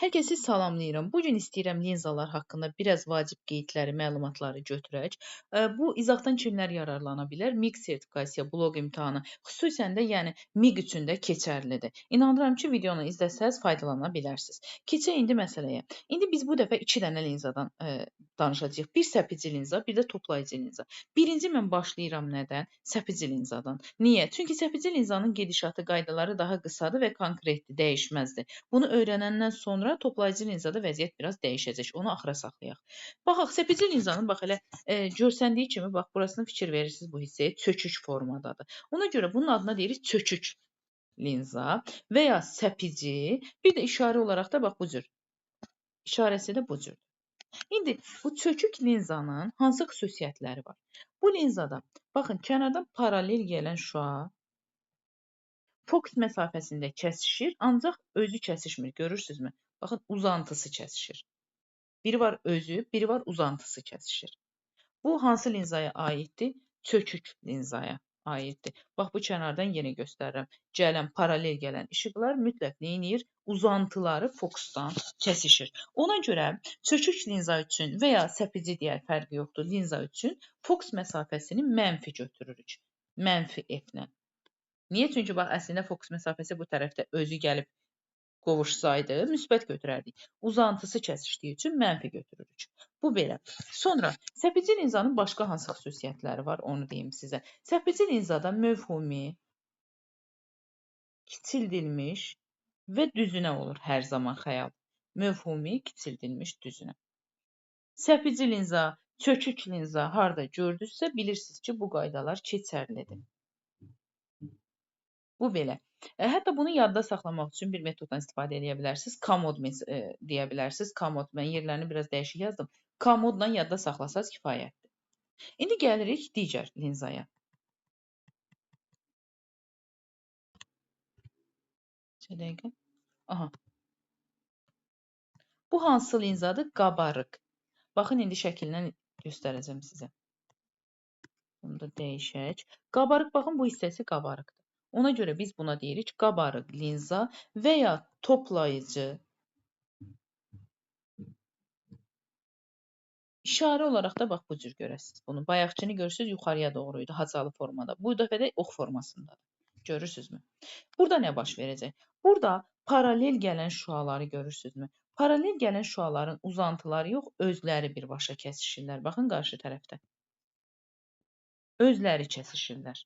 Hər kəsi salamlayıram. Bu gün istəyirəm linzalar haqqında biraz vacib qeydləri, məlumatları götürək. Bu izahdan kimlər yararlana bilər? MİQ sertifikasiya, blok imtahanı, xüsusən də yəni MİQ üçün də keçərlidir. İnanıram ki, videonu izləsəz faydalana bilərsiniz. Keçək indi məsələyə. İndi biz bu dəfə iki dənə linzadan danışacağıq. Bir səpici linza, bir də toplayıcı linza. Birinci mən başlayıram nədən? Səpici linzadan. Niyə? Çünki səpici linzanın gedişatı, qaydaları daha qısadır və konkretdir, dəyişməzdir. Bunu öyrənəndən sonra toplayıcı linzada vəziyyət biraz dəyişəcək. Onu axıra saxlayaq. Baxaq, səpici linzanın bax elə görsəndiyi kimi, bax burasını fikir verirsiniz bu hissəyə, çökük formadadır. Ona görə bunun adına deyirik çökük linza və ya səpici. Bir də işarə olaraq da bax bu cür. İşarəsi də bu cürdür. İndi bu çökük linzanın hansı xüsusiyyətləri var? Bu linzada baxın kənardan paralel gələn şüa fokus məsafəsində kəsişir, ancaq özü kəsişmir, görürsünüzmü? Baxın, uzantısı kəsişir. Biri var özü, biri var uzantısı kəsişir. Bu hansı linzaya aiddir? Çökük linzaya aiddir. Bax, bu kənardan yenə göstərirəm. Gələn, paralel gələn işıqlar mütləq nə edir? Uzantıları fokusdan kəsişir. Ona görə çökük linza üçün və ya səpici deyər, fərqi yoxdur, linza üçün fokus məsafəsini mənfi götürürük. Mənfi F-lə. Niyə? Çünki bax, əslində fokus məsafəsi bu tərəfdə özü gəlib qovuşsaydı, müsbət götürərdik. Uzantısı kəsişdiyi üçün mənfi götürürük. Bu belə. Sonra səpici linzanın başqa hansı xüsusiyyətləri var, onu deyim sizə. Səpici linzada mövhumi, kiçildilmiş və düzünə olur hər zaman xəyal. Mövhumi, kiçildilmiş, düzünə. Səpici linza, çökük linza harda gördünüzsə, bilirsiniz ki, bu qaydalar keçərlidir. Bu belə. Hətta bunu yadda saxlamaq üçün bir metoddan istifadə edə bilərsiniz. Komod deyə bilərsiniz. Komod, mən yerlərini biraz dəyişik yazdım. Komodla yadda saxlasaz kifayətdir. İndi gəlirik digər linzaya. Bir dəqiqə. Aha. Bu hansı linzadır? Qabarıq. Baxın, indi şəklindən göstərəcəm sizə. Bunu da dəyişək. Qabarıq, baxın, bu hissəsi qabarıqdır. Ona görə biz buna deyirik qabarıq linza və ya toplayıcı. İşarə olaraq da bax bu cür görəsiniz bunu. Bayaqkını görürsünüz, yuxarıya doğru idi, hacalı formada. Bu dəfə də ox formasındadır. Görürsünüzmü? Burada nə baş verəcək? Burada paralel gələn şüaları görürsünüzmü? Paralel gələn şüaların uzantıları yox, özləri birbaşa kəsişirlər. Baxın, qarşı tərəfdə. Özləri kəsişirlər.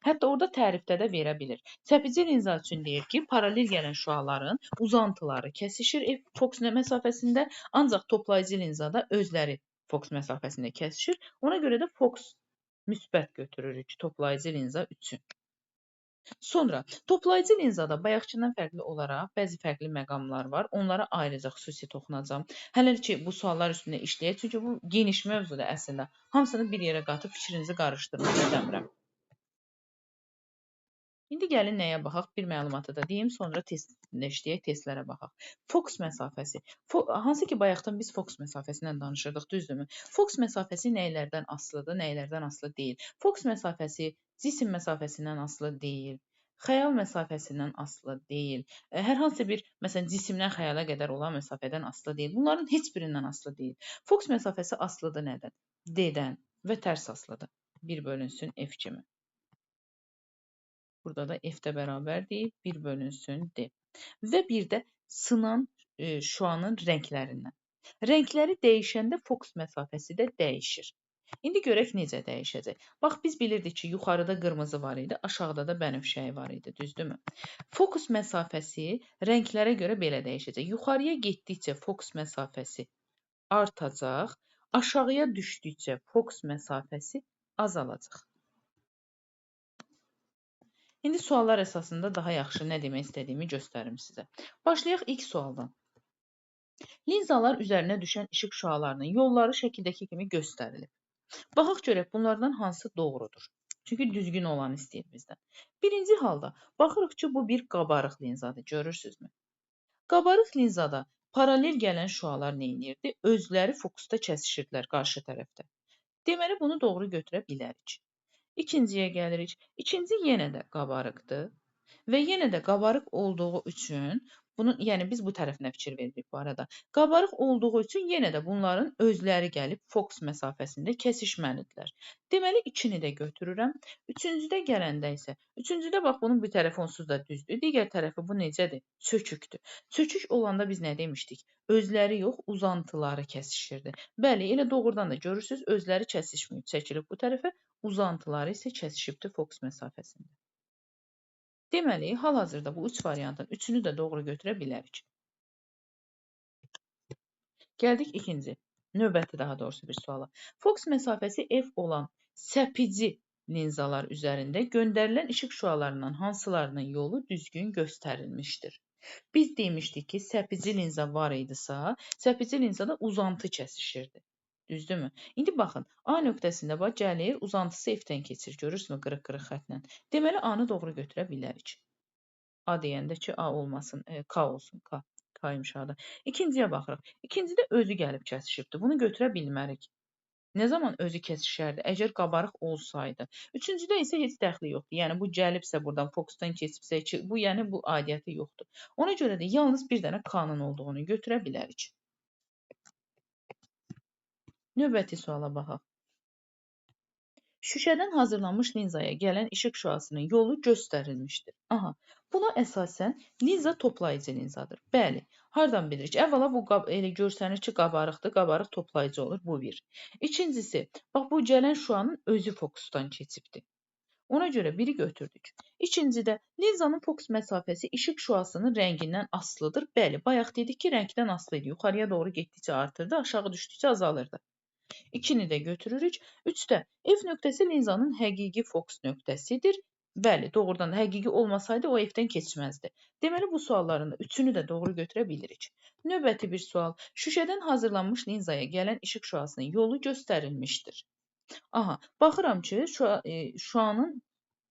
Hətta orada tərifdə də verə bilir. Səpici linza üçün deyir ki, paralel gələn şüaların uzantıları kəsişir fokus məsafəsində, ancaq toplayıcı linzada özləri fokus məsafəsində kəsişir. Ona görə də fokus müsbət götürürük toplayıcı linza üçün. Sonra toplayıcı linzada bayaqkından fərqli olaraq bəzi fərqli məqamlar var. Onlara ayrıca xüsusi toxunacağam. Hələ ki bu suallar üstündə işləyək, çünki bu geniş mövzudur əslində. Hamısını bir yerə qatıb fikrinizi qarışdırmaq istəmirəm. İndi gəlin nəyə baxaq? Bir məlumatı da deyim, sonra testlə işləyək, testlərə baxaq. Fokus məsafəsi. Hansı ki, bayaqdan biz fokus məsafəsindən danışırdıq, düzdürmü? Fokus məsafəsi nəylərdən asılıdır, nəylərdən asılı deyil. Fokus məsafəsi cisim məsafəsindən asılı deyil, xəyal məsafəsindən asılı deyil, hər hansı bir, məsələn, cisimdən xəyala qədər olan məsafədən asılı deyil. Bunların heç birindən asılı deyil. Fokus məsafəsi asılıdır nədən? D-dən və tərs asılıdır. 1 bölünsün F kimi. Burada da F-də bərabər deyil, 1 bölünsün D. Və bir də sınan şüanın rənglərindən. Rəngləri dəyişəndə fokus məsafəsi də dəyişir. İndi görək necə dəyişəcək. Bax, biz bilirdik ki, yuxarıda qırmızı var idi, aşağıda da bənövşəyi var idi, düzdürmü? Fokus məsafəsi rənglərə görə belə dəyişəcək. Yuxarıya getdikcə fokus məsafəsi artacaq, aşağıya düşdükcə fokus məsafəsi azalacaq. İndi suallar əsasında daha yaxşı nə demək istədiyimi göstərim sizə. Başlayaq ilk sualdan. Linzalar üzərinə düşən işıq şüalarının yolları şəkildəki kimi göstərilib. Baxaq görək bunlardan hansı doğrudur. Çünki düzgün olanı istəyir bizdən. Birinci halda baxırıq ki, bu bir qabarıq linzadır. Görürsünüzmü? Qabarıq linzada paralel gələn şüalar nə edirdi? Özləri fokusda kəsişirdilər qarşı tərəfdə. Deməli, bunu doğru götürə bilərik. İkinciyə gəlirik. İkinci yenə də qabarıqdır. Və yenə də qabarıq olduğu üçün Bunun, yəni biz bu tərəfinə fikir veririk bu arada. Qabarıq olduğu üçün yenə də bunların özləri gəlib fokus məsafəsində kəsişməlidirlər. Deməli, 2-ni də götürürəm. Üçüncüdə gələndə isə, üçüncüdə bax bunun bir tərəfi onsuz da düzdür, digər tərəfi bu necədir? Çökükdür. Çökük olanda biz nə demişdik? Özləri yox, uzantıları kəsişirdi. Bəli, elə doğrudan da görürsünüz, özləri kəsişməyib, çəkilib bu tərəfə, uzantıları isə kəsişibdir fokus məsafəsində. Deməli, hal-hazırda bu üç variantın üçünü də doğru götürə bilərik. Gəldik ikinci, növbəti daha doğrusu bir suala. Fokus məsafəsi F olan səpici linzalar üzərində göndərilən işıq şüalarından hansılarının yolu düzgün göstərilmişdir? Biz demişdik ki, səpici linza var idisə, səpici linzada uzantı kəsişirdi. Düzdürmü? İndi baxın, A nöqtəsində bax, gəlir, uzantısı F-dən keçir. Görürsünüzmü qırıq-qırıq xətlə? Deməli, A-nı doğru götürə bilərik. A deyəndə ki, A olmasın, K olsun, K. K-ymış A-da. İkinciyə baxırıq. İkincidə özü gəlib kəsişibdir. Bunu götürə bilmərik. Nə zaman özü kəsişərdi? Əgər qabarıq olsaydı. Üçüncüdə isə heç dəxli yoxdur. Yəni, bu gəlibsə buradan, fokusdan keçibsə, ki, bu, yəni, bu aidiyyəti yoxdur. Ona görə də yalnız bir dənə K-nın olduğunu götürə bilərik. Növbəti suala baxaq. Şüşədən hazırlanmış linzaya gələn işıq şüasının yolu göstərilmişdir. Aha, buna əsasən linza toplayıcı linzadır. Bəli, hardan bilirik? Əvvəla bu elə görsənir ki, qabarıqdır, qabarıq toplayıcı olur, bu bir. İkincisi, bax bu gələn şüanın özü fokusdan keçibdir. Ona görə biri götürdük. İkincidə, linzanın fokus məsafəsi işıq şüasının rəngindən asılıdır. Bəli, bayaq dedik ki, rəngdən asılı idi. Yuxarıya doğru getdikcə artırdı, aşağı düşdükcə azalırdı. 2-ni də götürürük. 3-də F nöqtəsi linzanın həqiqi fokus nöqtəsidir. Bəli, doğrudan da həqiqi olmasaydı o F-dən keçməzdi. Deməli, bu sualların da üçünü də doğru götürə bilirik. Növbəti bir sual. Şüşədən hazırlanmış linzaya gələn işıq şüasının yolu göstərilmişdir. Aha, baxıram ki, şüanın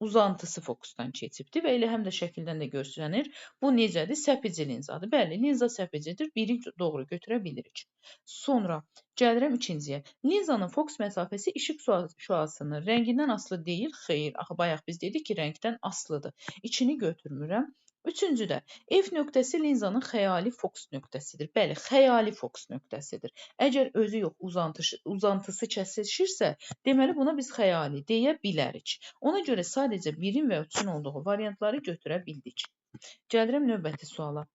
uzantısı fokusdan keçibdir və elə həm də şəkildən də görsənir. Bu necədir? Səpici linzadır. Bəli, linza səpicidir. Biri doğru götürə bilirik. Sonra gəlirəm ikinciyə. Linzanın fokus məsafəsi işıq şüasının rəngindən asılı deyil. Xeyr, axı bayaq biz dedik ki, rəngdən asılıdır. İkini götürmürəm. Üçüncüdə, F nöqtəsi linzanın xəyali fokus nöqtəsidir. Bəli, xəyali fokus nöqtəsidir. Əgər özü yox, uzantısı kəsişirsə, deməli buna biz xəyali deyə bilərik. Ona görə sadəcə 1-in və 3-ün olduğu variantları götürə bildik. Gəlirəm növbəti suala.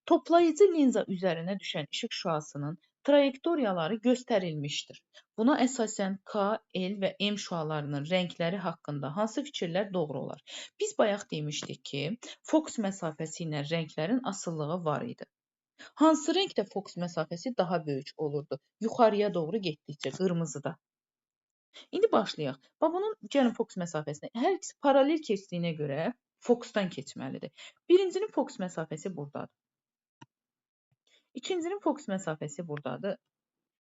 Toplayıcı linza üzərinə düşən işıq şüasının trayektoriyaları göstərilmişdir. Buna əsasən K, L və M şüalarının rəngləri haqqında hansı fikirlər doğru olar? Biz bayaq demişdik ki, fokus məsafəsi ilə rənglərin asılılığı var idi. Hansı rəngdə fokus məsafəsi daha böyük olurdu? Yuxarıya doğru getdikcə, qırmızıda. İndi başlayaq. Bax, bunun gəlin fokus məsafəsinə. Hər ikisi paralel keçdiyinə görə fokusdan keçməlidir. Birincinin fokus məsafəsi buradadır. İkincinin fokus məsafəsi buradadır.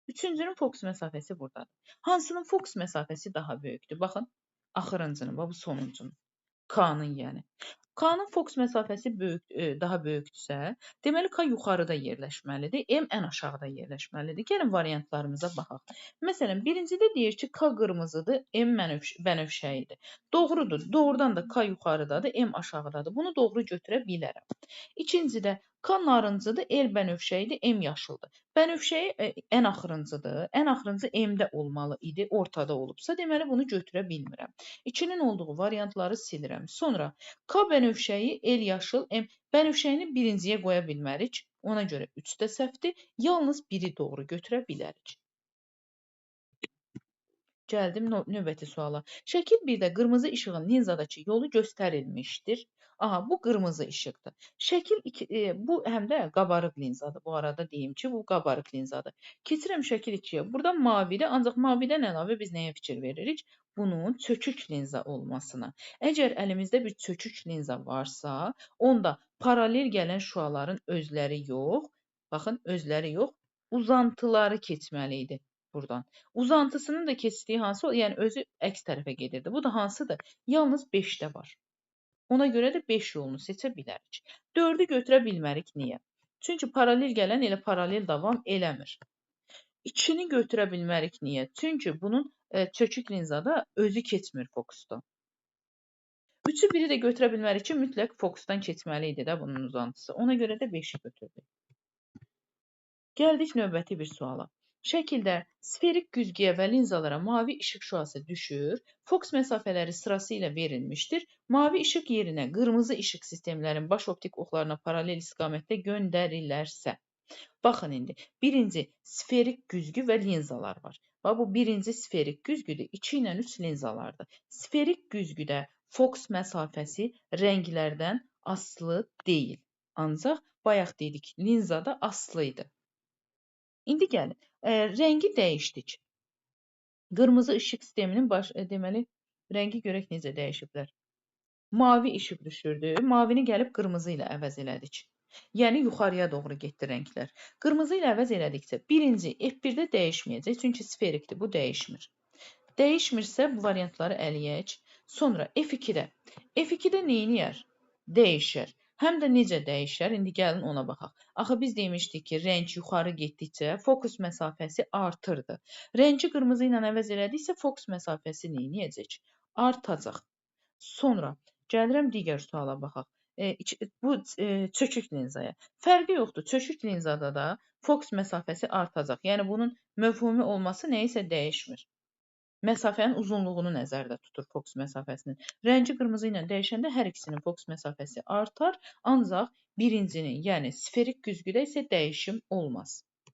Üçüncünün fokus məsafəsi buradadır. Hansının fokus məsafəsi daha böyükdür? Baxın, axırıncının, bax bu sonuncunun. K-nın yəni. K-nın fokus məsafəsi daha böyükdürsə, deməli K yuxarıda yerləşməlidir, M ən aşağıda yerləşməlidir. Gəlin variantlarımıza baxaq. Məsələn, birincidə deyir ki, K qırmızıdır, M bənövşəyidir. Doğrudur, doğrudan da K yuxarıdadır, M aşağıdadır. Bunu doğru götürə bilərəm. İkincidə K narıncıdır, L bənövşəyidir, M yaşıldır. Bənövşəyi ən axırıncıdır, ən axırıncı M-də olmalı idi, ortada olubsa, deməli bunu götürə bilmirəm. 2-nin olduğu variantları silirəm. Sonra K bənövşəyi, L yaşıl, M bənövşəyini birinciyə qoya bilmərik. Ona görə 3 də səhvdir. Yalnız biri doğru götürə bilərik. Gəldim növbəti suala. Şəkil 1-də qırmızı işığın linzadakı yolu göstərilmişdir. Aha, bu qırmızı işıqdır. Şəkil 2, bu həm də qabarıq linzadır. Bu arada deyim ki, bu qabarıq linzadır. Keçirəm şəkil 2-yə. Burada mavidir, ancaq mavidən əlavə biz nəyə fikir veririk? Bunun çökük linza olmasına. Əgər əlimizdə bir çökük linza varsa, onda paralel gələn şüaların özləri yox, baxın, özləri yox, uzantıları keçməli idi buradan. Uzantısının da keçdiyi hansı, yəni özü əks tərəfə gedirdi. Bu da hansıdır? Yalnız 5-də var. Ona görə də 5 yolunu seçə bilərik. 4-ü götürə bilmərik. Niyə? Çünki paralel gələn elə paralel davam eləmir. 2-ni götürə bilmərik. Niyə? Çünki bunun çökük linzada özü keçmir fokusda. 3-ü 1-i də götürə bilmərik ki, mütləq fokusdan keçməli idi də bunun uzantısı. Ona görə də 5-i götürdük. Gəldik növbəti bir suala. Şəkildə sferik güzgüyə və linzalara mavi işıq şüası düşür. Fokus məsafələri sırası ilə verilmişdir. Mavi işıq yerinə qırmızı işıq sistemlərin baş optik oxlarına paralel istiqamətdə göndərilərsə. Baxın indi, birinci sferik güzgü və linzalar var. Bax, bu birinci sferik güzgüdür, 2 ilə 3 linzalardır. Sferik güzgüdə fokus məsafəsi rənglərdən asılı deyil. Ancaq bayaq dedik, linzada asılı idi. İndi gəlin, rəngi dəyişdik. Qırmızı işıq sisteminin baş, deməli, rəngi görək necə dəyişiblər. Mavi işıq düşürdü, mavini gəlib qırmızı ilə əvəz elədik. Yəni, yuxarıya doğru getdi rənglər. Qırmızı ilə əvəz elədikcə, birinci F1-də dəyişməyəcək, çünki sferikdir, bu dəyişmir. Dəyişmirsə, bu variantları ələyək. Sonra F2-də. F2-də neyniyər? Dəyişər. Həm də necə dəyişər? İndi gəlin ona baxaq. Axı biz demişdik ki, rəng yuxarı getdikcə fokus məsafəsi artırdı. Rəngi qırmızı ilə əvəz elədiksə, fokus məsafəsi neyniyəcək? Artacaq. Sonra gəlirəm digər suala baxaq. Bu çökük linzaya. Fərqi yoxdur. Çökük linzada da fokus məsafəsi artacaq. Yəni bunun məfhumi olması nəyisə dəyişmir. Məsafənin uzunluğunu nəzərdə tutur fokus məsafəsinin. Rəngi qırmızı ilə dəyişəndə hər ikisinin fokus məsafəsi artar, ancaq birincinin, yəni sferik güzgüdə isə dəyişim olmaz.